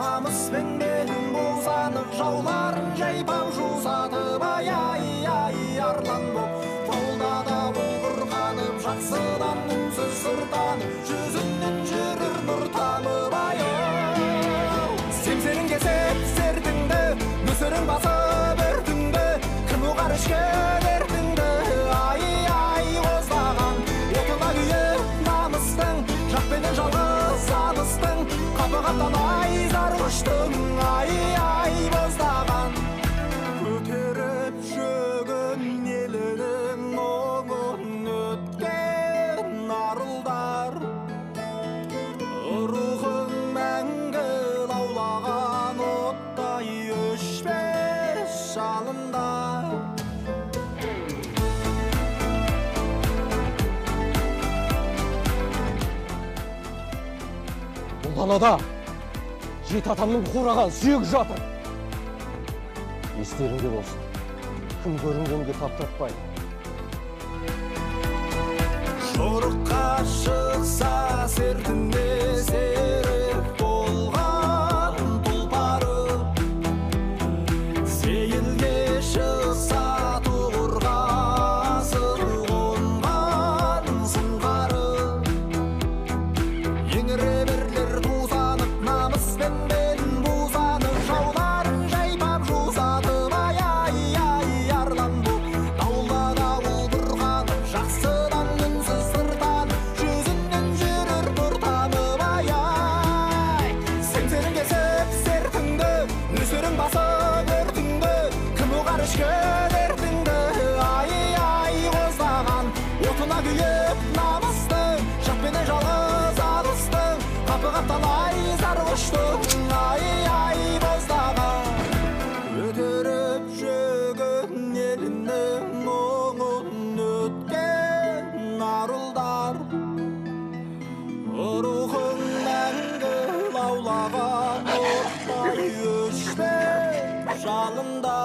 Намыспен белін бусанып, жауларын жайпап жусатып, ай ай ай арлан боп, жолда дауыл бұрқанып, жақсыдан үнсіз сыртанып, жүзінен жүрір нұр тамып, ай ау. Семсерің кесіп сертіңді, нөсерің басып өртіңді, кім ұғар ішкен ертіңді, ай ай қоздаған, отына күйіп намыстың, жақпенен жалғыз алыстың, қапы қапталай зар құштың, ай ай боздаған. Көтеріп жүгін елінің мұңын өткен арылдар, рухың мәңгі лаулаған оттай өшпес жалында. Бұл далада жеті атамның қураған сүйегі жатыр. Естеріңде болсын, кім көрінгенге таптатпайды. Жорыққа шықса сертіне серік болған тұлпары, сейілге шықса тұғырға асыл қонған сұңқары. Еңіреберлер тусанып, намыспен белін бусанып, жауларын жайпап жусатып, ай ай ай арлан боп, дауылда дауыл бұрқанып, жақсыдан үнсіз сыртанып, жүзінен жүрір нұр тамып, ай ай. Семсерің кесіп сертіңді, нөсерің басып өртіңді, кім ұғар ішкен ертіңді, ай ай қоздаған, отына күйіп намыстың, жатпенен жалғыз алыстың, қапы қапталай зар құштың, ай ай боздаған. Көтеріп жүгін елінің мұңын өткен арылдар, рухың мәңгі лаулаған оттай өшпес жалында.